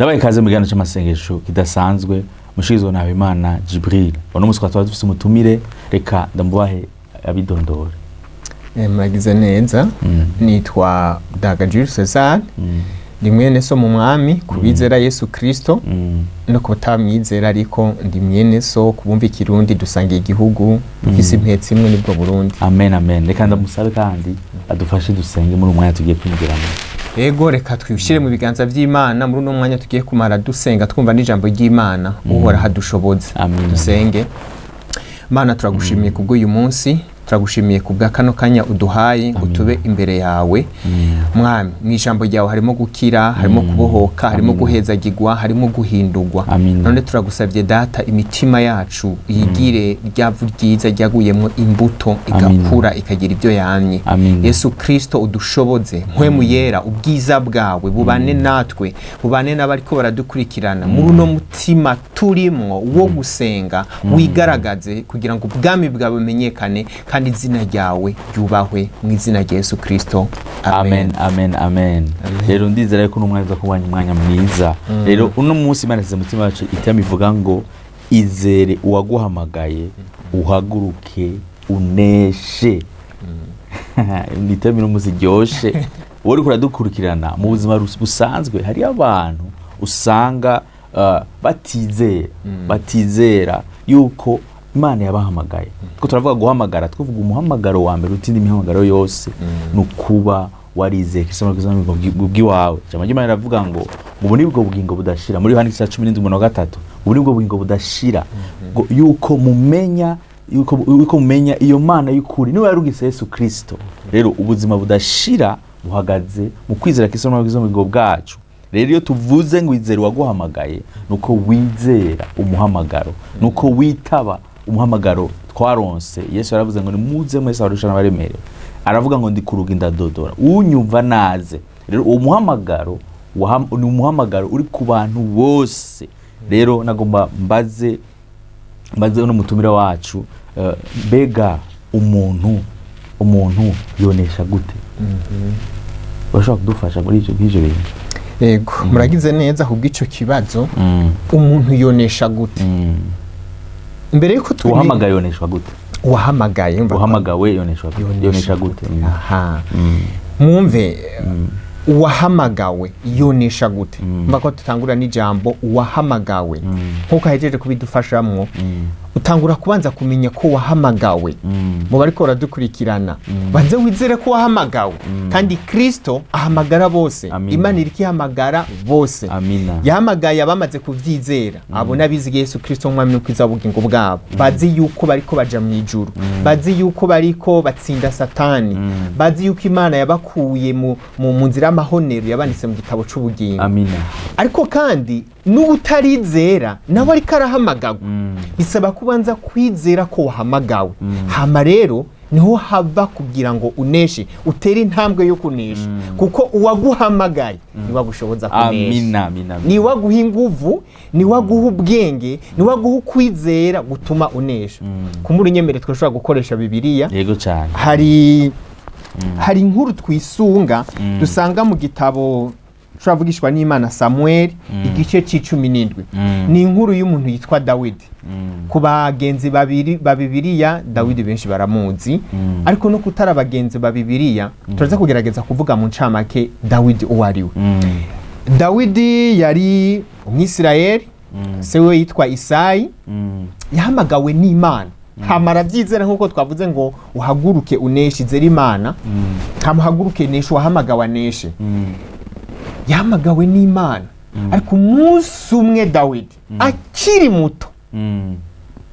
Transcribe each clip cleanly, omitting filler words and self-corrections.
Ndabaye ikaze mu kiganiro cy'amasengesho kidasanzwe mushikirizwa na Habimana Jibril. Uno munsi twaba dufise umutumire, reka ndamubahe abidondore. Muragize neza. Nitwa Daga Jules César, ndi mwene so mu Mwami ku bizera Yesu Kristo no ku batamwizera, ariko ndi mwene so kubumva Ikirundi, dusangiye igihugu, dufise impetsi imwe, nibwo Burundi. Amen, amen. Reka ndamusabe kandi adufashe dusenge muri uyu mwanya tugiye kwinjiramo. Ego, reka twishire mu biganza vy'Imana muri uno mwanya tugiye kumara dusenga, twumva n'ijambo ry'Imana. Uhoraho adushoboze. Amen. Dusenge. Mana, turagushimiye kubw'uyu munsi, turagushimiye kubwa kano kanya uduhaye ngo tube imbere yawe. Mwami, mu ijambo ryawe harimo gukira, harimo kubohoka, harimo Amen. guhezagirwa, harimo guhindurwa. Amen. None turagusabye Data, imitima yacu yigire ryavu ryiza ryaguyemo imbuto, igakura, ikagira ibyo yamye. Amen. Yesu Kristo, udushoboze. Mpwemu Yera, ubwiza bwawe bubane natwe, bubane n'abariko baradukurikirana muri uno mutima turimwo wo gusenga, wigaragaze kugira ngo ubwami bwawe bumenyekane kandi izina ryawe ryubahwe, mu izina rya Yesu Kristo. Amen, amen, amen. Rero ndizera yuko uno mwanya uza kubanya umwanya mwiza. Rero uno munsi Imana isize umutima wacu itema ivuga ngo: "Izere uwaguhamagaye, uhaguruke uneshe." Ni itema uno munsi iryoshe. Wowe uriko uradukurikirana, mu buzima busanzwe hariyo abantu usanga batizera yuko Imana yabahamagaye. Ko turavuga guhamagara, twavuga umuhamagaro wa mbere utinda imihamagaro yose, ni ukuba warizeye Kristo bw'iwawe. Ijambo ry'Imana riravuga ngo ubu ni bwo bugingo budashira, muri Yohani igice cya 17 umurongo wa 3, ubu ni bwo bugingo budashira, ngo yuko mumenya iyo Mana y'ukuri niwe yarungitse Yesu Kristo. Rero ubuzima budashira buhagaze mu kwizera Kristo mu bugingo bwacu. Rero iyo tuvuze ngo "Izere uwaguhamagaye", nuko wizera umuhamagaro, nuko witaba umuhamagaro twaronse. Yesu yaravuze ngo: "Nimuze mwese abarusha n'abaremerewe." Aravuga ngo: "Ndi ku rugi ndadodora, unyumva naze." Rero uwo muhamagaro ni umuhamagaro uri ku bantu bose. Rero nagomba mbaze uno mutumire wacu, mbega umuntu yonesha gute? Urashobora kudufasha muri ivyo bintu? Yego, muragize neza kubw'ico kibazo. Umuntu yonesha gute? Mbere yuko Uwahamagaye yoneshwa gute? Uwahamagaye, Uwahamagawe yoneshwa gute? Yonesha gute? Aha, mwumve, uwahamagawe yonesha gute? Mba ko tutangura n'ijambo uwahamagawe, nk'uko ahejeje kubidufashamwo, utangura kubanza kumenya ko wahamagawe. Mu bariko baradukurikirana, banze wizere ko wahamagawe, kandi Kristo ahamagara bose. Amina. Imana iriko ihamagara bose. Amina. Yahamagaye abamaze kuvyizera, abo n'abizigiye Yesu Kristo nk'Umwami n'Umukiza w'ubugingo bwabo, bazi yuko bariko baja mu ijuru, bazi yuko bariko batsinda Satani, bazi yuko Imana yabakuye mu nzira y'amahonero, yabanditse mu gitabo c'ubugingo. Amina. Ariko kandi n'ubutarizera nawe ariko arahamagagwa. Bisaba kubanza kwizera ko wahamagawe, hama rero niho hava kugira ngo uneshe, utere intambwe yo kunesha, kuko uwaguhamagaye niwe agushoboza kunesha. Amina, amina, amina. Niwe aguha inguvu, niwe aguha ubwenge, niwe aguha ukwizera gutuma unesha. Kumuri unyemere, twashobora gukoresha Bibiliya. Yego cyane. Hari inkuru twisunga dusanga mu gitabo turavugishwa n'Imana Samuel, igice c'17. Ni inkuru y'umuntu yitwa Dawidi. Ku bagenzi babiri ba Bibiliya, Dawidi benshi baramuzi, ariko no kutari abagenzi ba Bibiliya, turaza kugerageza kuvuga mu ncamake Dawidi uwo ari we. Dawidi yari Umwisirayeli, se we yitwa Isayi. Yahamagawe n'Imana, hama arabyizera, nk'uko twavuze ngo uhaguruke uneshe, izere Imana, hama uhaguruke neshe, uwahamagawe aneshe. Yahamagawe n'Imana, ariko umunsi umwe Dawidi akiri muto,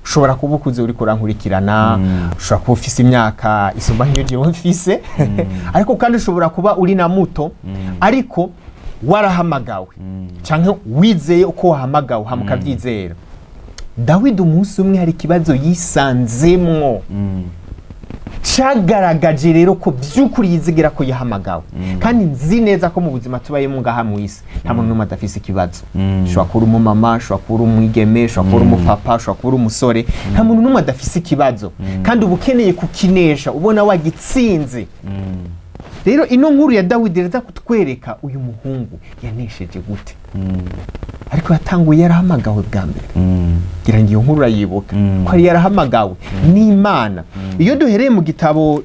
ushobora kuba ukuze uriko urankurikirana, ushobora kuba ufise imyaka isumba nk'iyo jewe mfise, ariko kandi ushobora kuba uri na muto, ariko warahamagawe canke wizeye uko wahamagawe, hama ukavyizera. Dawidi umunsi umwe hari ikibazo yisanzemwo cagaragaje rero ko by'ukuri yizigira ko yahamagawe. Kandi nzi neza ko mu buzima tubayemo ngaha mu isi nta muntu n'umwe adafise ikibazo. Ushobora kuba uri umumama, ushobora kuba uri umwigeme, ushobora kuba uri umupapa, ushobora kuba uri umusore, nta muntu n'umwe adafise ikibazo, kandi uba ukeneye kukinesha ubona wagitsinze. Rero ino nkuru ya Dawidi iraza kutwereka uyu muhungu yanesheje gute. Ariko yatanguye yarahamagawe bwa mbere. Ngira ngo iyo nkuru urayibuka, ko yari yarahamagawe n'Imana. Iyo duhereye mu gitabo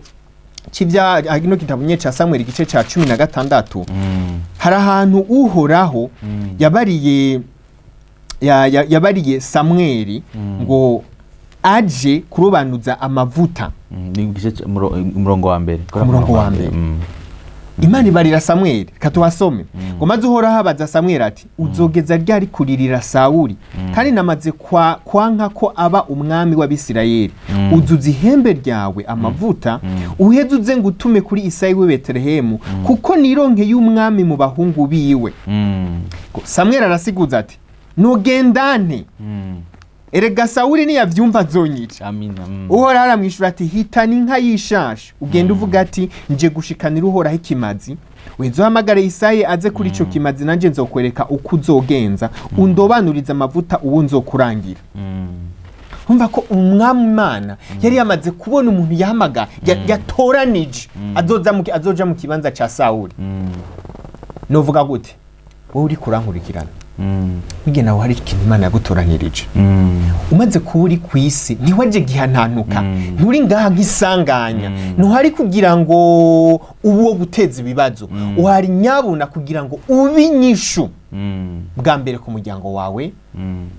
c'ibya ino gitabo nye ca Samweli, igice ca 16, hari ahantu Uhoraho yabariye yabariye Samweli ngo aje kurobanuza amavuta. Ni igice umurongo wa mbere. Ku murongo wa mbere. Imana ibarira Samweli, reka tuhasome, ngo: "Maze Uhoraho abaza Samweli ati: 'Uzogeza ryari kuririra Sawuli, kandi namaze kwanka ko aba umwami w'Abisirayeli? Uzuza ihembe ryawe amavuta, uheze uze ngutume kuri Isayi w'i Betelehemu, kuko nironke y'umwami mu bahungu biwe.' Ngo Samweli arasiguza ati: 'Nugendane? Erega Sawuli niyavyumva azonyica.' Amina. Uhoraho aramwishyura ati: 'Hitana inka y'ishasha, ugenda uvuga ati: Nje gushikanira Uhoraho ikimazi. Weze uhamagare Isayi aze kuri ico kimazi, nanjye nzokwereka uko uzogenza undobanuriza amavuta uwo nzokurangira.'" Umva ko Umwami Imana yari yamaze kubona umuntu yahamagara, yatoranije azoja mu kibanza ca Sawuli. Novuga gute? Wowe uri kurankurikirana, burya nawe hari ikintu Imana yagutoranirije. Umaze kuba uri ku isi, ntiwaje gihantanuka. Nturi ngaha nk'isanganya. Ntuhari kugira ngo ube uwo guteza ibibazo. Uhari nyabuna kugira ngo ube inyishu, bwa mbere ku muryango wawe,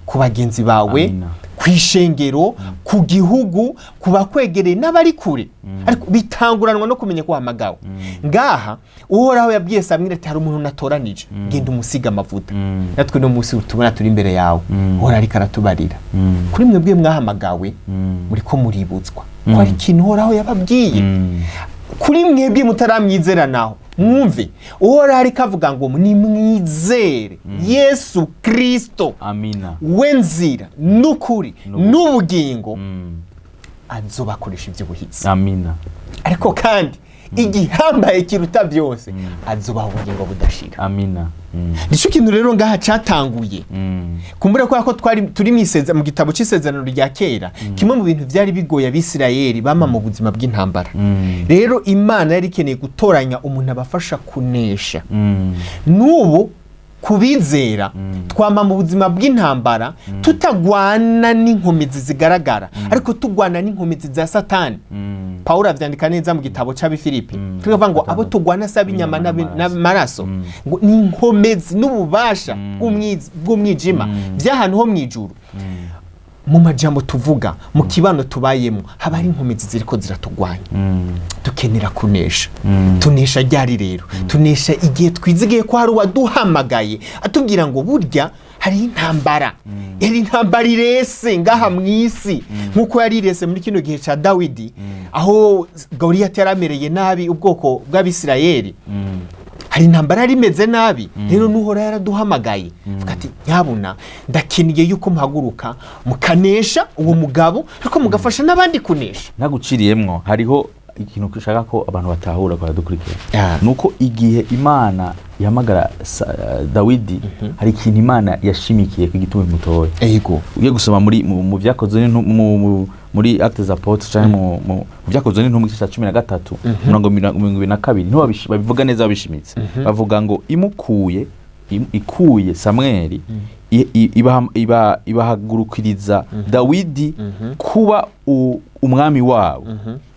ku bagenzi bawe, Amina. ku ishengero, ku gihugu, ku bakwegereye n'abari kure. Ariko bitanguranwa no kumenya ko uhamagawe. Ngaha Uhoraho yabwiye Samweli ati: "Hari umuntu natoranije, genda umusiga amavuta." Natwe no munsi tubona turi imbere yawe, Uhoraho ariko aratubarira. Kuri mwebwe mwahamagawe, muriko muributswa ko hari ikintu Uhoraho yababwiye. Kuri mwebwe mutaramwizera naho, mwumve Uhoraho ariko avuga ngo nimwizere Yesu Kristo, Amina. we nzira n'ukuri n'ubugingo, azobakoresha iby'ubuhitsi. Amina. Ariko kandi igihambaye kiruta byose, azobaha ubugingo budashira. Amina. Nicyo kintu rero ngaha cyatanguye. Kumbura kubera ko twari turi mu gitabo cy'Isezerano rya Kera, kimwe mu bintu byari bigoye Abisirayeli, bama mu buzima bw'intambara. Rero Imana yari ikeneye gutoranya umuntu abafasha kunesha. N'ubu kubizera twama mu buzima bw'intambara, tutagwana n'inkomezi zigaragara, ariko tugwana n'inkomezi za Satani. Pawulo avyandika neza mu gitabo c'Abifilipi, tukavuga ngo abo tugwana si ab'inyama n'amaraso, ngo ni inkomezi n'ububasha bw'umwijima by'ahantu ho mw'ijuru. Mu majambo tuvuga, mu kibano tubayemo, haba hari inkomezi ziriko ziratugwanya. Dukenera kunesha. Tunesha ryari rero? Tunesha igihe twizigiye ko hari uwaduhamagaye, atubwira ngo burya hari intambara. Yari intambara irese ngaha mu isi, nk'uko yari irese muri kino gihe cya Dawidi, aho Goliyati yaramereye nabi ubwoko bw'Abisirayeli. Hari intambara yari imeze nabi. Rero n'Uhora yaraduhamagaye, avuga ati: "Nyabuna ndakiniye yuko muhaguruka mukanesha uwo mugabo, ariko mugafasha n'abandi kunesha." Ntaguciriyemwo, hariho ikintu ushaka ko abantu batahura baradukurikira, nuko igihe Imana ihamagara Dawidi, hari ikintu Imana yashimikiye ku igituma imutoye. Ugiye gusoma muri mu Vyakozwe muri Actes des Apôtres canke mu Vyakozwe n'Intumwa, igice ca 13, umurongo 22, niho babivuga neza babishimitse. Bavuga ngo imukuye ikuye Samweli, ibahagurukiriza Dawidi kuba umwami wabo,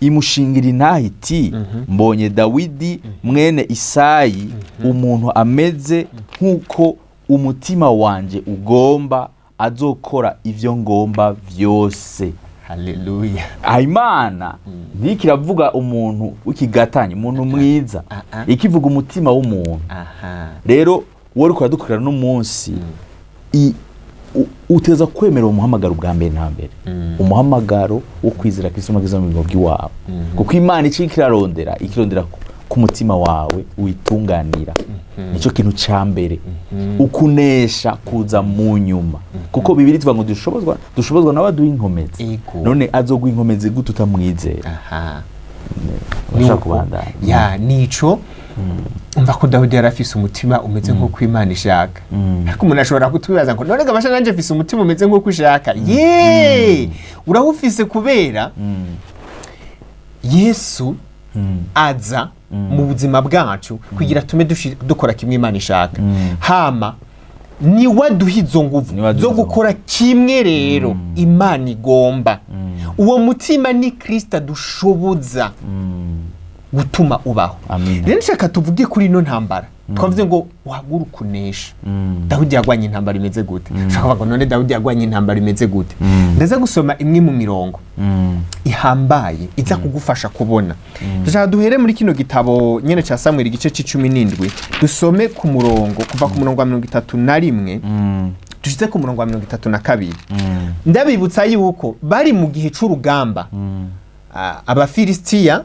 imushingira intahe iti: 'Mbonye Dawidi mwene Isayi, umuntu ameze nk'uko umutima wanje ugomba, azokora ivyo ngomba vyose.'" Haleluya. Aha Imana ntikiravuga umuntu w'ikigatanya, umuntu mwiza, ikivuga umutima w'umuntu. Rero wowe uriko uradukorera n'umunsi, uteza kwemera uwo muhamagaro bwa mbere na mbere, umuhamagaro wo kwizera Kristo n'ubwiza mu bugingo bw'iwawe, kuko Imana icyo ikirarondera, ikirondera ku mutima wawe witunganira. Nicyo kintu ca mbere. Ukunesha kuza mu nyuma, kuko Bibiri tuvuga ngo dushobozwa nawe aduha inkomezi. None azoguha inkomezi gute utamwizera? Urashaka Nuko, kubandanya? Ya, nico. Umva ko Dawidi yari afise umutima umeze nk'uko Imana ishaka. Ariko umuntu ashobora kutwibaza ngo: "None gabasha nanjye mfise umutima umeze nk'uko ishaka?" Ye, urawufise, kubera Yesu aza mu buzima bwacu kugira tume dukora kimwe Imana ishaka. Hama Niwe aduha izo nguvu Niwe aduha zo izo gukora kimwe. Rero Imana igomba uwo mutima, ni Kirisita dushoboza gutuma ubaho. Amina. Rero nshaka tuvuge kuri ino ntambara. Twavuze ngo uhaguruke unesha. Dawudi yagwanye intambara imeze gute? Ushaka kuvuga ngo none Dawudi yagwanye intambara imeze gute? Ndaza gusoma imwe mu mirongo ihambaye iza kugufasha kubona. Ndashaka duhere muri kino gitabo nyene ca Samweli, igice c'17, dusome ku murongo, kuva ku murongo wa 31 dushitse ku murongo wa 32. Ndabibutsa yuko bari mu gihe c'urugamba. Abafilisitiya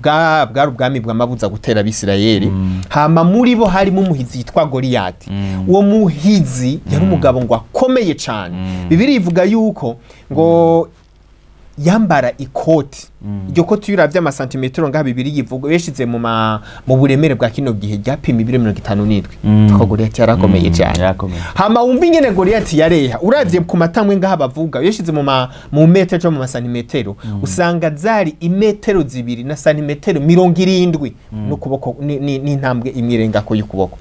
bwari ubwami bwamabuza gutera Abisirayeli. Hama muri bo harimo umuhizi yitwa Goliyati. Uwo muhizi yari umugabo ngo akomeye cane. Bibiri ivuga yuko ngo yambara ikoti. Iryo koti, iyo uravye amasantimetero ngaha bibiri yivuga, yashize mu buremere bwa kino gihe, ryapima ibiro 57. Ko Goliyati yarakomeye cane. Yarakomeye. Hama wumva ingene Goliyati yareha. Uravye ku matambwe ngaha bavuga, yashize mu metero cyangwa mu masantimetero, usanga zari imetero 2 na santimetero 70 n'ukuboko n'intambwe imwe irengako y'ukuboko.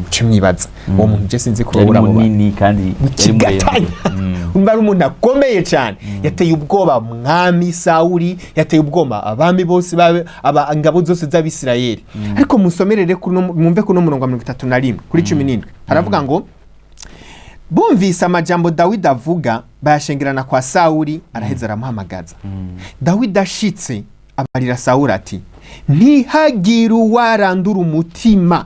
Uca mwibaza uwo muntu, je sinzi ko Yari urabona. munini kandi yari muremure. Kigatanya. Umva, ari umuntu akomeye cyane, yateye ubwoba mwami Sawuli, yateye ubwoba abami bose, ingabo zose z'Abisirayeli. Ariko musomerere mwumve kuno murongo wa 31 kuri 17, haravuga ngo: "Bumvise amajambo Dawidi avuga, bayashengerana kwa Sawuli, araheza aramuhamagaza. Dawidi ashitse abarira Sawuli ati: 'Ntihagire uwarandura umutima,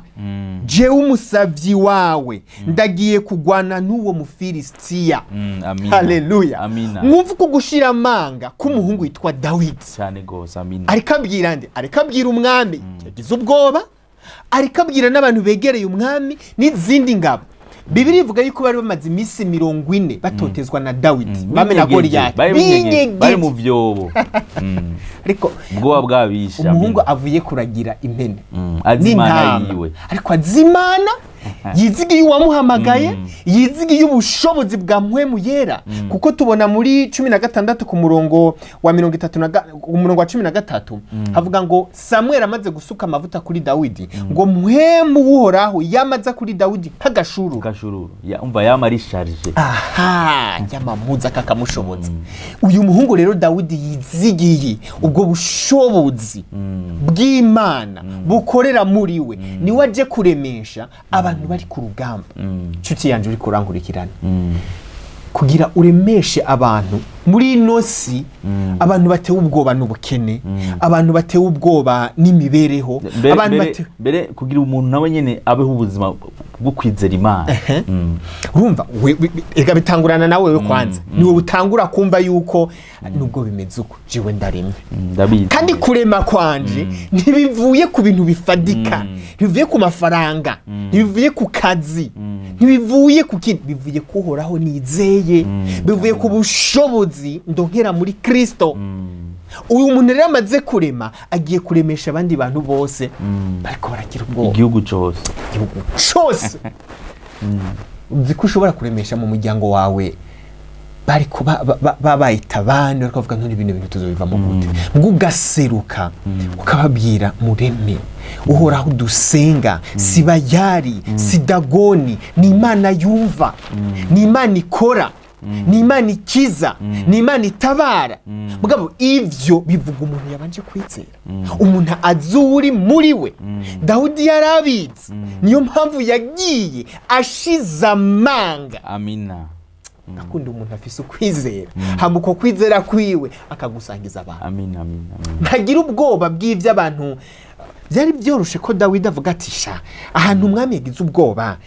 jewe umusavyi wawe ndagiye kugwana n'uwo Mufilisitiya.'" Amina. Haleluya! Amina. Mwumva uko gushira amanga k'umuhungu witwa Dawidi. Cyane gose, amina. Ariko abwira nde? Ariko abwira umwami yagize ubwoba, ariko abwira n'abantu begereye umwami n'izindi ngabo. Bibiri ivuga yuko bari bamaze iminsi 40 batotezwa na Dawidi, bame na Binyegeje, Goliyati. bari binyegeje, bari mu Binyegeje. vyobo. Ariko Ubwoba bwabishe. umuhungu Amina. avuye kuragira impene Azi Imana n'intama, yiwe. ariko azi Imana, yizigiye uwamuhamagaye, yizigiye ubushobozi bwa Mpwemu Yera, kuko tubona muri 16 ku murongo wa 30 ku murongo wa 13, havuga ngo Samweli amaze gusuka amavuta kuri Dawidi, ngo Mpwemu w'Uhoraho yamaze kuri Dawidi nk'agashuru. Gashururu. Ya, umva, yama ari chargé. Aha yamamuza kakamushobotsa. Uyu muhungu rero Dawidi yizigiye ubwo bushobozi bw'Imana bukorera muri we, niwe aje kuremesha abantu bari ku rugamba. Nshuti yanjye uri kurankurikirana, kugira uremeshe abantu muri ino si, abantu batewe ubwoba n'ubukene, abantu batewe ubwoba n'imibereho, Mbere, abantu mbere, batewe mbere kugira umuntu nawe nyene abeho ubuzima bwo kwizera Imana. Urumva ega bitangurana nawe we kwanza, niwe utangura kumva yuko nubwo bimeze uko, jiwe ndaremye. Ndabizi. Kandi kurema kwanje ntibivuye ku bintu bifadika, ntibivuye ku mafaranga, ntibivuye ku kazi, ntibivuye ku kindi, bivuye kuhoraho nizeye, bivuye ku bushobozi ndonkera muri Kristo. Uyu muntu rero amaze kurema, agiye kuremesha abandi bantu bose bariko baragira ubwoba. Igihugu cose. Igihugu cose. Uzi ko ushobora kuremesha mu muryango wawe bariko babayita abandi, bariko bavuga none ibintu bintu tuzobivamo gute, mbwo ugaseruka ukababwira: "Mureme, Uhoraho dusenga si Bayari, si Dagoni, ni Imana yumva, ni Imana ikora, ni Imana ikiza, ni Imana itabara." Mugabo ivyo bivuga umuntu yabanje kwizera, umuntu azi uri muri we. Dawudi yarabizi, niyo mpamvu yagiye ashize amanga. Amina. Akunda umuntu afise ukwizera, hama uko kwizera kwiwe akagusangiza abantu. Amina, amina, amina. Ntagira ubwoba bw'ibyo abantu. Byari byoroshe ko Dawidi avuga ati: "Sha, ahantu umwami yagize ubwoba,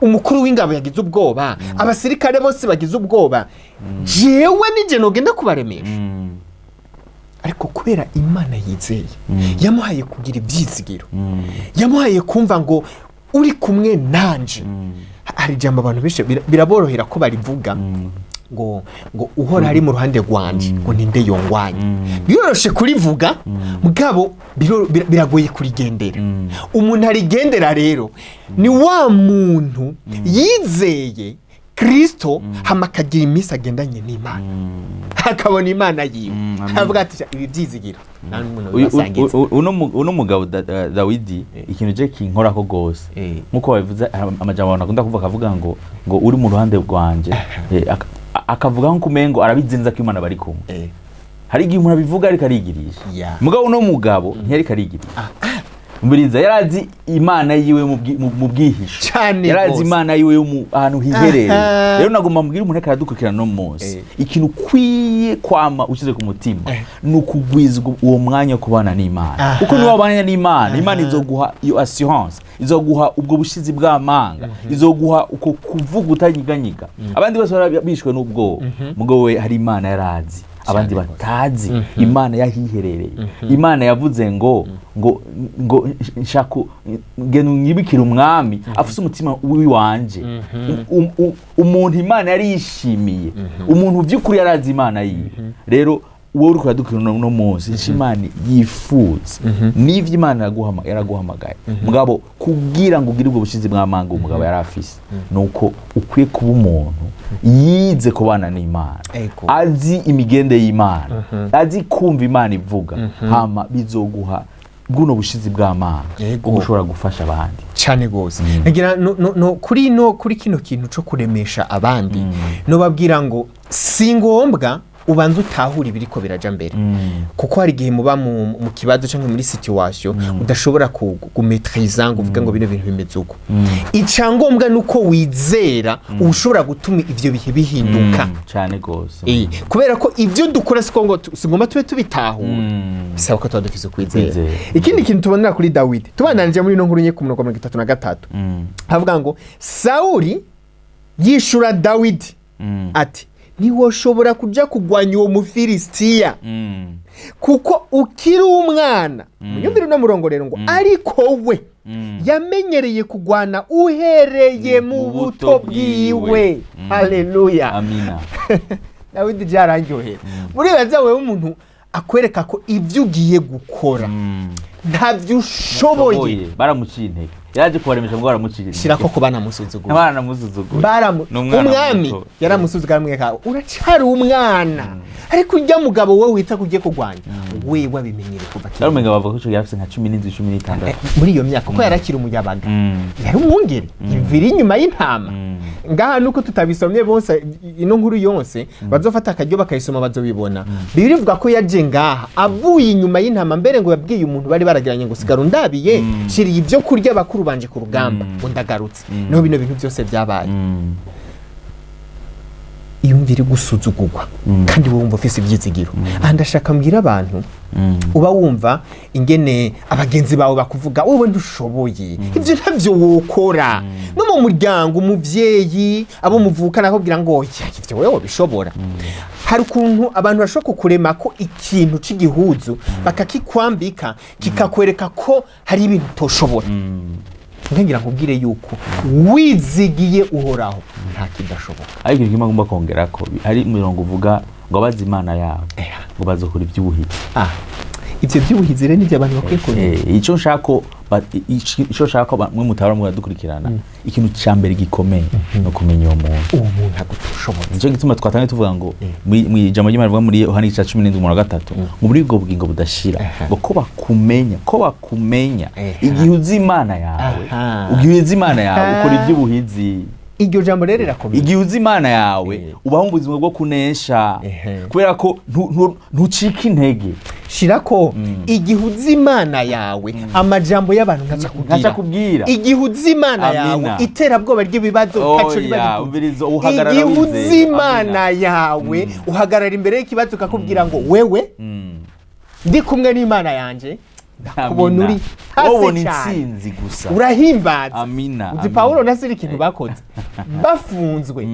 umukuru w'ingabo yagize ubwoba, abasirikare bose bagize ubwoba, jewe nije nogenda kubaremesha?" Ariko kubera Imana yizeye yamuhaye kugira ibyizigiro, yamuhaye kumva ngo uri kumwe nanje. Hari ijambo abantu benshi biraborohera ko barivuga ngo "Uhora ari mu ruhande rwanje, ngo ninde yongwanya?" Biroroshe kurivuga, mugabo biragoye kurigendera. Umuntu arigendera rero ni wa muntu yizeye. Kristo, hama akagira iminsi agendanye n'Imana, akabona Imana yiwe, Amen. avuga ati: "Sha, ibi byizigiro nta n'umuntu bibasangiza." Uno mugabo Dawidi, ikintu je kinkorako gose, nkuko babivuze, hari amajambo abantu akunda kuvuga, akavuga ngo uri mu ruhande rwanje, akavuga nko umengo arabizi neza ko Imana bari kumwe. Hari igihe umuntu abivuga ariko arigirisha. Mugabo uno mugabo ntiyariko arigirisha. Umviriza, yarazi Imana yiwe mu bwihisho. Cane Yarazi gose. Imana yiwe yo mu ahantu hiherereye. Rero nagomba mbwira umuntu ariko aradukurikirana no munsi, ikintu ukwiye kwama ushyize ku mutima ni ukugwizwa uwo mwanya wo kubana n'Imana, kuko niba wabana n'Imana, Imana izoguha iyo assurance, izoguha ubwo bushizi bw'amanga, izoguha uko kuvuga utanyiganyiga. Abandi bose bari bishwe n'ubwoba, mugabo we hari Imana yarazi abandi batazi, Imana yahiherereye, Imana yavuze ngo nshaka ngeno nyibikire umwami afise umutima wiwanje. Umuntu Imana yari yishimiye, umuntu by'ukuri yarazi Imana yiwe. Rero wowe uriko uradukira uno munsi, ico Imana yifuza n'ivyo Imana yaraguhamagaye, mugabo kugira ngo ugire ubwo bushizi bw'amanga umugabo yari afise, nuko ukwiye kuba umuntu yize kubana n'Imana, azi imigende y'Imana, azi kumva Imana ivuga, hama bizoguha bwuno bushizi bw'amanga bwo gushobora gufasha abandi. Cyane gose. Nagira no kuri no kuri kino kintu co kuremesha abandi, no babwira ngo si ngombwa ubanza utahura ibiriko biraja mbere, kuko hari igihe muba mu kibazo canke muri situation udashobora kumaîtriser ngo uvuge ngo bino bintu bimeze uko. Icyangombwa ni uko wizera ushobora gutuma ivyo bihe bihinduka. Cane gose. Kubera ko ibyo dukora siko ngo si ngombwa tube tubitahura, bisaba ko tuba dufise ukwizera. Ukwizera. Ikindi kintu tubonera kuri Dawidi, tubandanije muri ino nkuru nye, ku murongo wa 33, havuga ngo Sawuli yishura Dawidi ati: "Ntiwoshobora kuja kugwanya uwo Mufilisitiya, kuko ukiri umwana." Munyumvire uno murongo rero, ngo ariko we yamenyereye kugwana uhereye mu buto bwiwe. Haleluya! Amina. Dawidi byararyohera. Muribaza wewe umuntu akwereka ko ibyo ugiye gukora ntabyo ushoboye. Ushoboye. Baramuciye intege, yaje kubaremesha ngo baramuciye intege. Shira ko banamusuzuguye. Baramusuzuguye. Baramu Ni umwana umwami muto. yaramusuzuguye, aramwereka: "Uracyari umwana, ariko ujya mugabo wowe wita kugiye kurwanya, wewe abimenyere kuva kera." Yari umenga bavuga ko ico gihe afise nka 17, 16. Muri iyo myaka, kuko yarakiri umuyabaga, yari umwungeri ivira inyuma y'intama. Ngaha nuko tutabisomye bose ino nkuru yose, bazofata akaryo bakayisoma bazobibona. Bibiliya ivuga ko yaje ngaha avuye inyuma y'intama, mbere ngo yabwiye umuntu bari baragiranye ngo: "Sigara undabiye, shiriye ibyo kurya bakuru banje ku rugamba, ngo ndagarutse." Niho bino bintu byose byabaye. Iyumvire gusuzugurwa kandi wowe wumva ufise ibyizigiro. Aha ndashaka mbwira abantu, uba wumva ingene abagenzi bawe bakuvuga: "Wowe ntushoboye ibyo, ntabyo wokora." No mu muryango, umuvyeyi, abo muvukana akubwira ngo: "Oya, ivyo wewe wobishobora?" Hari ukuntu abantu bashobora kukurema ko ikintu c'igihuzu bakakikwambika, kikakwereka ko hari ibintu utoshobora. Ngira nkubwire yuko wizigiye Uhoraho nta kidashoboka. Ariko ikintu kimwe agomba kongera ko hari umurongo uvuga ngo abazi Imana yabo ngo bazokora iby'ubuhizi. Ah, ivyo by'ubuhizi rero nivyo abantu bakwiye kumenya. Ico nshaka ko ico nshaka ko mwe mutabara muradukurikirana, ikintu ca mbere gikomeye no kumenya uwo muntu. Uwo muntu agutushobora. Nico gituma twatangiye tuvuga ngo mw'ijambo ry'Imana rivuga muri Yohana igice ca 17 umurongo wa 3, ngo muri ubwo bugingo budashira, ngo ko bakumenya. Igihe uzi Imana yawe, igihe uzi Imana yawe, ukora iby'ubuhizi. Iryo jambo rero rirakomeye. Igihe uzi Imana yawe, ubaho mu buzima bwo kunesha, kubera ko ntucika intege. Shirako igihe uzi Imana yawe, amajambo y'abantu ntaca kubwira. Ntaca kubwira. Igihe uzi Imana yawe, Amina. iterabwoba ry'ibibazo ntaco riba Oya, rikuzi. umviriza, uhagarara Igihe wizeye. uzi Imana Amina. yawe, uhagarara imbere y'ikibazo ukakubwira ngo: "Wewe, ndi kumwe n'Imana yanje, ndakubona Amina. uri hasi Wowe ubona cyane." intsinzi gusa. Urahimbaza. Amina, Uzi amina. Pawulo na Sila ikintu bakoze bafunzwe,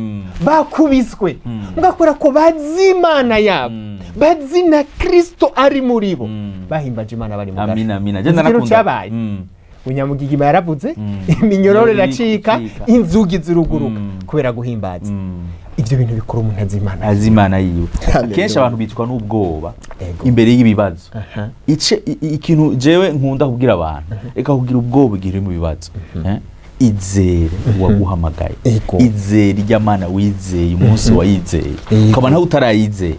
bakubiswe, ngakora ko bazi Imana yabo, bazi na Kristo ari muri bo, bahimbaje Imana bari mu gasho. Amina, amina. Je Uzi ikintu ndarakunda. cyabaye? Unyamugigima yaravuze, iminyororo iracika, Iracika. inzugi ziruguruka, kubera guhimbaza. Ibyo bintu bikora umuntu azi Imana. Azi Imana yiwe. Hallelujah. Kenshi abantu bicwa n'ubwoba imbere y'ibibazo. Ice ikintu jewe nkunda kubwira abantu, reka kugira ubwoba igihe uri mu bibazo. Izere uwaguhamagaye. Izere irya Mana wizeye umunsi wayizeye. Ukaba nawe utarayizeye,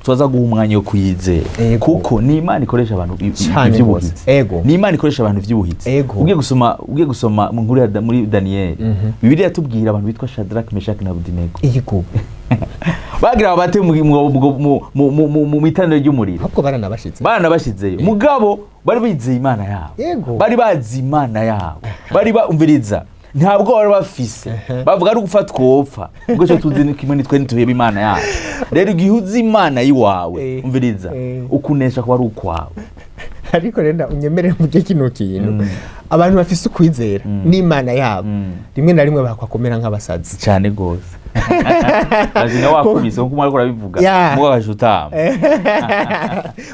tubaza guha umwanya wo kuyizera, kuko ni Imana ikoresha abantu ivy'ubuhizi. Ni Imana ikoresha abantu ivy'ubuhizi. Ugiye gusoma mu nkuru ya muri Daniyeli, Bibiliya yatubwira abantu bitwa Shadrach, Meshach na Abudinego. Bagira bate mu itanura ry'umuriro? Ahubwo baranabashitse. Baranabashizeyo, mugabo bari bizeye Imana yabo. Bari bazi Imana yabo, bari bumviriza, ntabwo bari bafise bavuga ari ugupfa twopfa, ubwo cyo tuzi ni kimwe, nitwe ntituheba Imana yacu. Rero igihe uzi Imana y'iwawe, umviriza, ukunesha kuba ari ukwawe. Ariko rero unyemerere mvuge kino kintu: abantu bafise ukwizera n'Imana yabo, rimwe na rimwe bakwakomera nk'abasazi. Cyane rwose, azi wakubise nkuko mwariko urabivuga, mugo agaca utamba.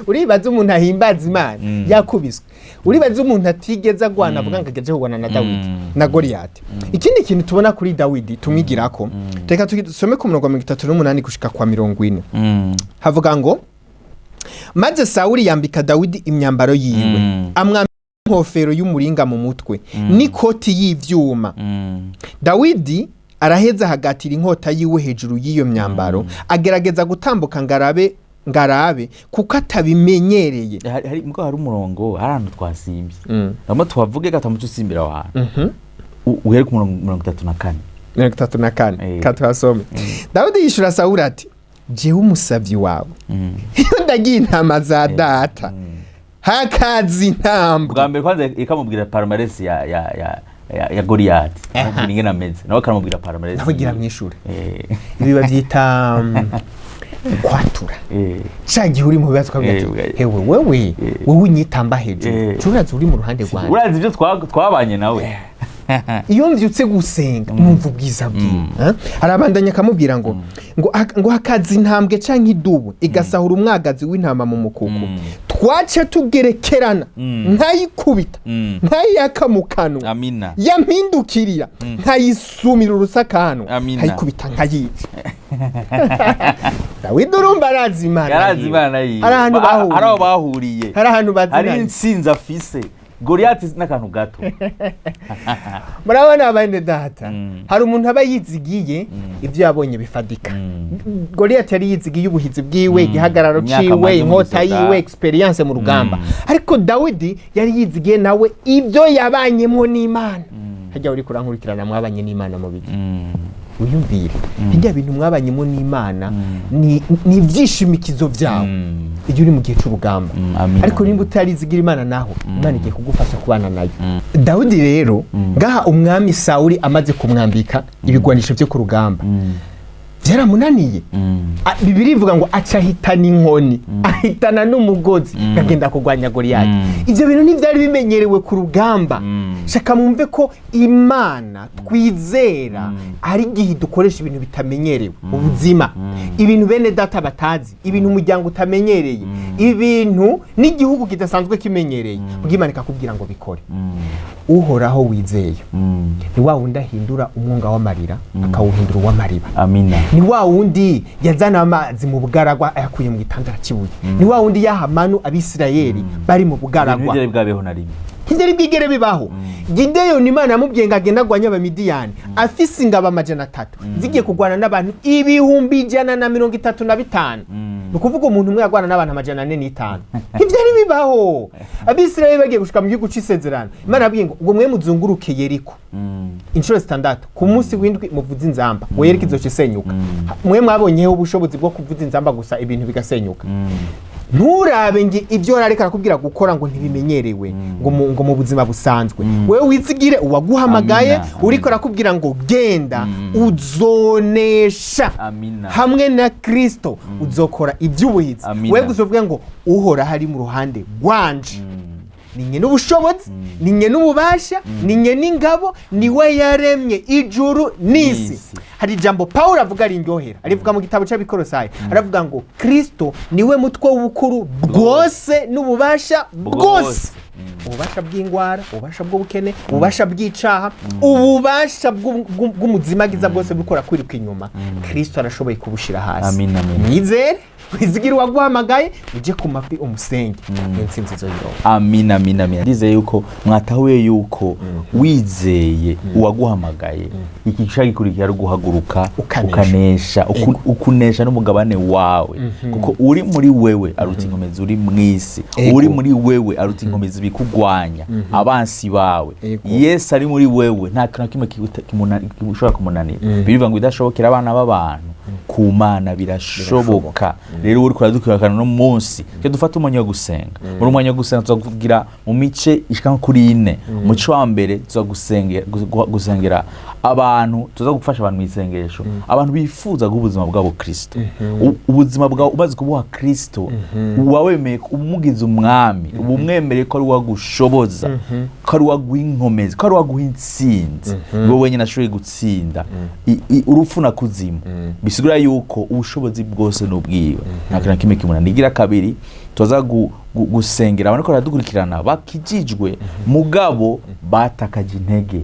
Uribaza umuntu ahimbaza Imana yakubiswe? Uribaza umuntu atigeze agwana avuga ngo ageje kurwana na Dawidi na Goliyati? Ikindi kintu tubona kuri Dawidi tumwigirako, reka dusome ku murongo wa 38 gushika kwa 40. Havuga ngo: "Maze Sawuli yambika Dawidi imyambaro yiwe, amwambika inkofero y'umuringa mu mutwe n'ikoti y'ivyuma. Dawidi araheza ahagatira inkota yiwe hejuru y'iyo myambaro, agerageza gutambuka ngarabe kuko atabimenyereye." Hari mugo hari umurongo, hari ahantu twasimbye. Ndamo tuhavuge gatamuco usimbira aho hantu. Uhere ku murongo 34. 34. Katuhasome. Dawidi yishura Sawuli ati: "Jewe umusavyi wawe, iyo ndagiye intama za data, hakaza intambwe." Bwa mbere kwanza ikamubwira palmarès ya Goliyati, amubwira ingene ameze, nawe akamubwira palmarès. Nawe gira mwishure. Ibi bavyita kwatura. Ca gihe uri mu bibazo ukavuga ati: "Hewe wewe, wewe unyitamba hejuru, urazi uri mu ruhande rwanjye." Urazi ibyo twabanye nawe. Iyo mvyutse gusenga numva ubwiza bwiwe. Eh? Arabandanya akamubwira ngo hakaza intambwe canke idubu igasahura umwagazi w'intama mu mukuku, twace tugerekerana, nkayikubita, nkayiyaka mu kanwa, Amina. yampindukirira nkayisumira urusakano, Amina. nkayikubita nkayica." Dawidi urumva arazi Imana Yarazi yiwe. Imana yiwe. Hari ahantu Hari aho bahuriye. bahuriye. Hari ahantu Hari bazinanye. intsinzi afise. Goliyati n'akantu gato. Murabona bene data, hari umuntu aba yizigiye ibyo yabonye bifadika. Goliyati yari yizigiye ubuhizi bwiwe, igihagararo Imyaka ciwe, amaze mu inkota gisoda. yiwe, experience mu rugamba. Ariko Dawidi yari yizigiye nawe ibyo yabanyemwo n'Imana. Hajya uri kurankurikirana, mwabanye n'Imana mu biki? Wiyumvire bijya bintu mwabanyemo n'Imana, ni ibyishimikizo byawe iyo uri mu gihe cy'urugamba. Amina. Ariko nimba utarizigira Imana naho, Imana igiye kugufasha kubana nayo. Dawidi rero ngaha, umwami Sawuli amaze kumwambika ibigwanisho byo ku rugamba, byaramunaniye. Bibiliya ivuga ngo aca ahitana inkoni, ahitana n'umugozi, akagenda kurwanya Goliyati. Ibyo bintu ntibyari bimenyerewe ku rugamba. Shaka mwumve ko Imana twizera hari igihe dukoresha ibintu bitamenyerewe mu buzima, ibintu bene data batazi, ibintu umuryango utamenyereye, ibintu n'igihugu kidasanzwe kimenyereye, bw'Imana ikakubwira ngo bikore. Uhoraho wizeye ni wa wundi ahindura umwunga w'amarira akawuhindura uw'amariba. Amina. Ni wa wundi yazana amazi mu bugaragwa ayakuye mu gitandara kibuye. Ni wa wundi yaha manu Abisirayeli bari mu Ibintu bugaragwa. ntibyari bwabeho na rimwe. Ntibyari bwigere bibaho. Gideyoni, Imana yamubwiye ngo agende agwanye Abamidiyani afise ingabo 300 zigiye kurwana n'abantu 135,000. Ni ukuvuga umuntu umwe yagwana n'abantu 405. Ntibyari bibaho. Abisirayeli bagiye gushika mu gihugu c'isezerano, Imana yabwiye ngo mwe muzunguruke Yeriko inshuro zitandatu, ku munsi w'indwi muvuze inzamba, ngo Yeriko izoca isenyuka. Mwe mwabonyeho ubushobozi bwo kuvuza inzamba gusa ibintu bigasenyuka. Nturabe nge ibyo ariko arakubwira gukora ngo ntibimenyerewe ngo mu buzima busanzwe. Wewe wizigire uwaguhamagaye. Amina. Uriko arakubwira ngo genda, uzonesha. Amina. Hamwe na Kristo uzokora iby'ubuhizi. Amina. Wewe gusa uvuge ngo: "Uhoraho ari mu ruhande rwanje, ni nye n'ubushobozi, ni nye n'ububasha, ni nye n'ingabo, niwe yaremye ijuru n'isi." N'isi. Hari ijambo Pawulo avuga rinryohera, arivuga mu gitabo cy'Abikorosayi, aravuga ngo Kristo niwe mutwe w'ubukuru bwose n'ububasha bwose. Bwose. Ububasha bw'ingwara, ububasha bw'ubukene, ububasha bw'icaha, ububasha bw'umuzimagiza bwose bukora kwiruka inyuma, Kristo arashoboye kubushira hasi. Amin, amin. Mwizere, wizigire uwaguhamagaye, uje ku mavi umusenge, n'intsinzi izoyironka. Amin, amin, amin. Ndizeye yuko mwatahuye yuko wizeye uwaguhamagaye, iki gica gikurikira ari uguhaguruka. Ukanesha. Ukanesha, ukunesha n'umugabane wawe, kuko uri muri wewe aruta inkomezi uri mw'isi. Uri muri wewe aruta inkomezi bikugwanya, abansi bawe. Yesu ari muri wewe, nta kintu na kimwe gishobora kumunanira. Birivuga ngo idashobokera abana b'abantu, ku Mana birashoboka. Rero uri kuradukurikirana uno munsi, cyo dufate umwanya wo gusenga. Muri umwanya wo gusenga tuzakugira mu mice ishika nko kuri ine. Umuco wa mbere, tuza gusengera abantu, tuza gufasha abantu mu isengesho, abantu bifuza guha ubuzima bwabo Kristo. Ubuzima bwawe umaze kubuha Kristo, uba wemeye umugize umwami, uba umwemereye ko ari uwagushoboza, ko ari uwaguha inkomezi, ko ari uwaguha intsinzi. Wowe wenyine ashoboye gutsinda urupfu na kuzimu. Bisigura yuko ubushobozi bwose ni ubwiwe, nta kintu na kimwe kimunanira. Igira kabiri, tuza gusengera abantu baradukurikirana bakijijwe, mugabo batakaje intege,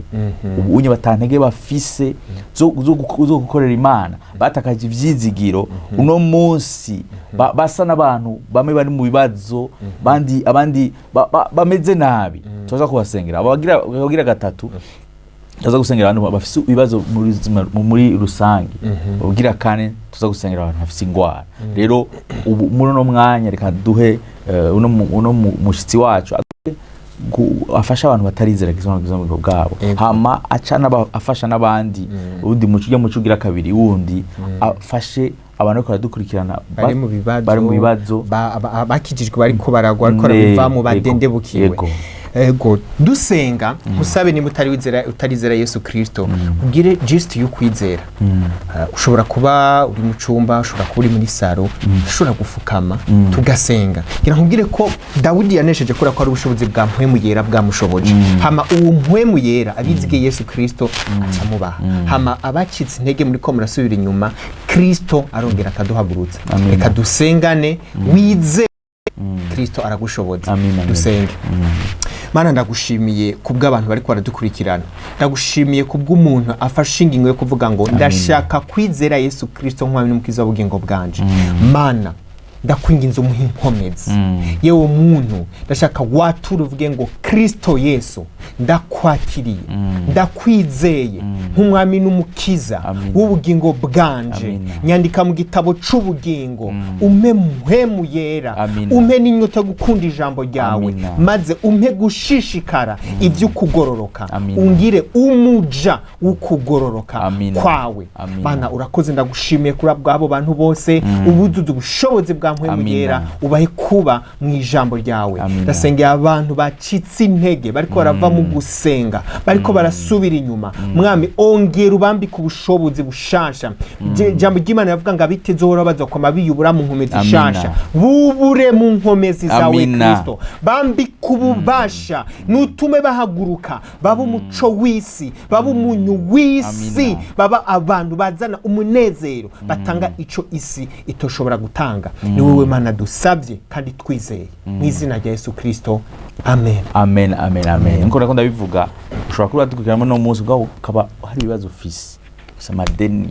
ubu unye batantege bafise zo gukorera Imana, batakaje ivyizigiro. Uno munsi basa n'abantu bamwe bari mu bibazo, bandi abandi bameze nabi. Tuza kubasengera. Abagira gatatu, tuza gusengera abantu bafise ibibazo muri rusange. Ugira kane, tuza gusengera abantu bafise ingwara. Rero ubu muri uno mwanya, reka duhe uno mushitsi wacu afasha abantu batarizera Kristo mu bugingo bwabo. Hama aca afasha n'abandi uwundi muco ujya muco ugira kabiri wundi, afashe abantu bariko baradukurikirana bari mu bibazo, bari mu bibazo, bakijijwe bariko baragwa, ariko barabivamo, badendebukiwe. Ego, dusenga musabe, niba utari wizera, utarizera Yesu Kristo, ugire geste yo kwizera. Ushobora kuba uri mu cumba, ushobora kuba uri muri saro, ushobora gufukama tugasenga. Ngira nkubwire ko Dawidi yanesheje kubera ko ari ubushobozi bwa Mpwemu Yera bwamushoboje. Hama uwo Mpwemu Yera abizigiye Yesu Kristo aca amubaha. Hama abacitse intege, muri ko murasubira inyuma, Kristo arongera akaduhagurutsa. Amen. Reka dusengane, wize Kristo aragushoboza. Amen, amen. Dusenge. Mana, ndagushimiye kubw'abantu bariko baradukurikirana. Ndagushimiye kubw'umuntu afashe ingingo yo kuvuga ngo ndashaka kwizera Yesu Kristo nk'umwami n'umukiza w'ubugingo bwanje. Mana, ndakwinginze umuhe inkomezi. Yewe muntu, ndashaka watura uvuge ngo Kristo Yesu, ndakwakiriye, ndakwizeye nk'umwami n'umukiza Amen. w'ubugingo bwanje. Amen. Nyandika mu gitabo c'ubugingo, umpe Mpwemu Yera, Amen. umpe n'inyota yo gukunda ijambo ryawe, Amina. maze umpe gushishikara iby'ukugororoka, Amina. ungire umuja w'ukugororoka Amina. kwawe. Amina. Mana, urakoze, ndagushimiye kuri bw'abo bantu bose ubuzuza ubushobozi bwa Mpwemu Amina. Yera, ubahe kuba mu ijambo ryawe. Amina. Ndasengeye abantu bacitse intege, bariko barava mu gusenga, bariko barasubira inyuma. Mwami, ongera ubambike ubushobozi bushasha. Ijambo ry'Imana rivuga ngo abiteze Uhoraho bazokwama biyubura mu nkomezi Amina. shasha. Bubure mu nkomezi zawe. Amina. Kristo, bambike ububasha, nutume bahaguruka, baba umuco w'isi, baba umunyu w'isi, Amina. baba abantu bazana umunezero, batanga ico isi itoshobora gutanga. Ni wowe Mana dusabye kandi twizeye, mu izina rya Yesu Kristo, amen. Amen, amen, amen. Nkuko nakunda bivuga, ushobora kuba dukurikirana no munsi ubwawo ukaba hari ibibazo ufise, ufise amadeni,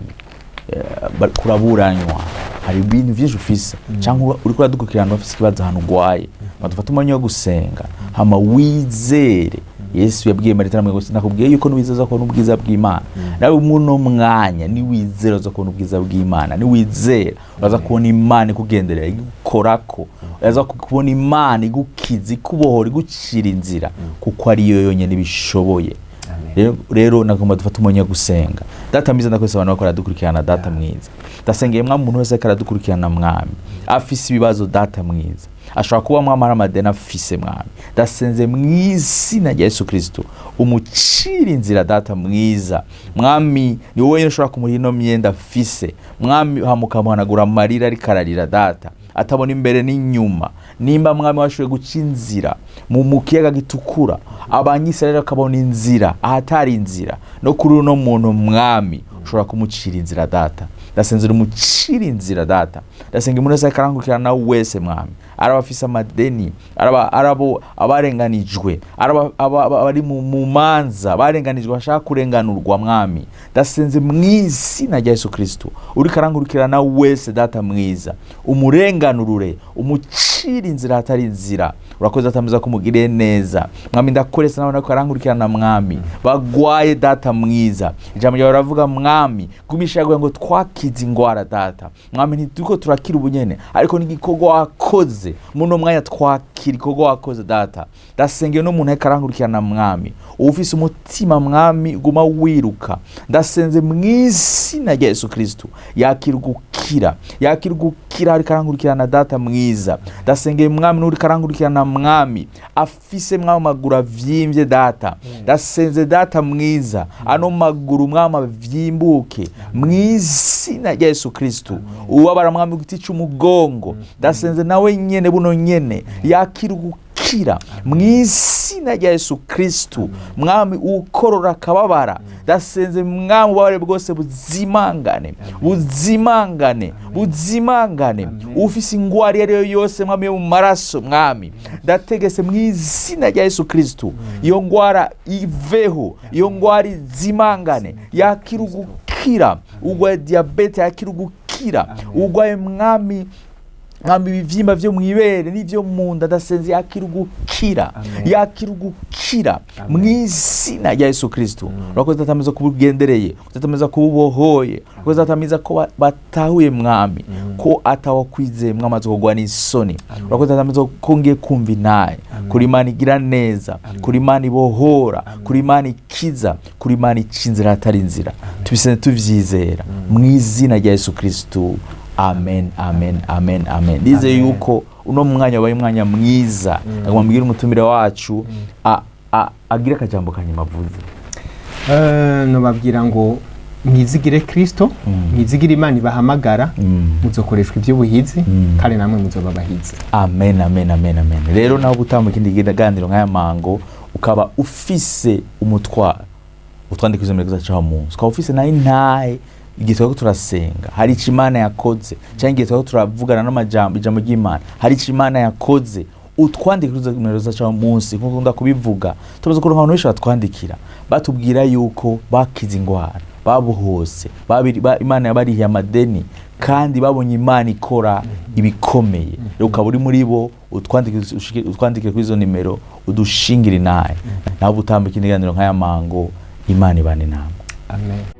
kuraburanywa, hari ibintu vyinshi ufise, cyangwa uriko uradukurikirana ufise ikibazo ahantu ugwaye, dufate umwanya wo gusenga, hama wizere. Yesu yabwiye Marita aramubwira ngo nakubwiye yuko niwizeza kubona ubwiza bw'Imana. Nawe muno mwanya niwizera uza kubona ubwiza bw'Imana. Niwizera uraza kubona Imana ikugenderera, igukorako, uraza kubona Imana igukiza, ikubohora, igucira inzira, kuko ariyo yonyine ibishoboye. Rero nagomba dufate umwanya wo gusenga. Data mwiza, ndakwese abantu bakora dukurikirana. Data mwiza, ndasengeye mwami, umuntu wese ariko aradukurikirana, mwami, afise ibibazo. Data mwiza, ashobora kuba mwami ari amadeni afise. Mwami, ndasenze mu izina rya Yesu Kristo, umucira inzira. Data mwiza, mwami, ni wowe wenyine ushobora kumuha ino myenda afise, mwami, hamukamuhanagura amarira ariko ararira, data, atabona imbere n'inyuma. Nimba mwami washoboye guca inzira mu kiyaga gitukura, abanyisirayeli bakabona inzira ahatari inzira, no kuri uno muntu, mwami, ushobora kumucira inzira. Data, ndasenzera umucira inzira. Data, ndasenga umuntu wese ariko arankurikirana wese, mwami. Arabafise amadeni, arabo abarenganijwe, abari mu manza barenganijwe bashaka kurenganurwa. Mwami, ndasenze mu izina rya Yesu Kristo, uriko arangurukirana wese, Data mwiza, umurenganurure, umucire inzira hatari inzira. Urakoze, Data mwiza, ko umugiriye neza. Mwami, ndakoresa nawe ariko arangurukirana, Mwami, bagwaye. Data mwiza, ijambo ryawe riravuga, Mwami, gumisha yaguye ngo twakize ingwara. Data Mwami, ntituriko turakira ubunyene, ariko n'igikorwa wakoze muno mwanya, twakira igikorwa wakoze. Data, ndasengeye n'umuntu ariko arangurukirana, Mwami, ufise umutima, Mwami, guma wiruka. Ndasenze mu izina rya Yesu Kristo, yakira gukira, yakira gukira ariko arangurukirana. Data mwiza, ndasengeye, Mwami, n'uriko arangurukirana, Mwami, afise, Mwami, amaguru avyimbye. Data, ndasenze, Data mwiza, ano maguru, Mwami, avyimbuke mu izina rya Yesu Kristo. Ubabara, Mwami, igiti c'umugongo, ndasenze nawe nyene buno nyene yakira gukira mu izina rya Yesu Kristo. Mwami, ukorora akababara, ndasenze, Mwami, ububabare bwose buzimangane, buzimangane, buzimangane. Ufise ingwara iyo ari yo yose, Mwami, yo mu maraso, Mwami, ndategese mu izina rya Yesu Kristo, iyo ngwara iveho, iyo ngwara izimangane, yakira ugukira. Urwaye diyabete yakira ugukira. Urwaye, Mwami, ibivyimba vyo mw'ibere n'ivyo mu nda, ndasenze yakira ugukira, yakira ugukira mu izina rya Yesu Kristo. Urakoze, Data mwiza, kuba ugendereye, Data mwiza, kuba ubohoye. Urakoze, Data mwiza, ko batahuye, Mwami, ko atawakwizeye, Mwami, azokogwa n'isoni. Urakoze, Data mwiza, ko ngiye kumva intahe kuri Imana igira neza, kuri Imana ibohora, kuri Imana ikiza, kuri Imana ica inzira hatari inzira. Tubisene tuvyizera mu izina rya Yesu Kristo. Amen, amen, amen, amen. Ndizeye yuko uno mwanya wabaye umwanya mwiza. Nagomba mbwire umutumire wacu agire akajambo kanyuma avuze. Nobabwira ngo mwizigire Kristo, mwizigire Imana ibahamagara, muzokoreshwa iby'ubuhizi, kandi namwe muzoba abahizi. Amen, amen, amen, amen. Rero nawe gutamba ikindi kiganiro nk'aya mango, ukaba ufise umutwaro, utwandika izo mirego zacu munsi, ukaba ufise nayo intahe igihe turiko turasenga hari ico Imana yakoze, cyangwa igihe turiko turavugana n'amajambo, ijambo ry'Imana, hari ico Imana yakoze, utwandike izo nimero zacu munsi. Nkuko nkunda kubivuga, tumaze kuronka abantu benshi batwandikira batubwira yuko bakize ingwara, babohose, Imana yabarihiye amadeni, kandi babonye Imana ikora ibikomeye. Rero ukaba uri muri bo, utwandike kuri izo nimero, udushingire inahe. Nawe utamba ikindi kiganiro nk'aya mango, Imana ibane namwe. Amen.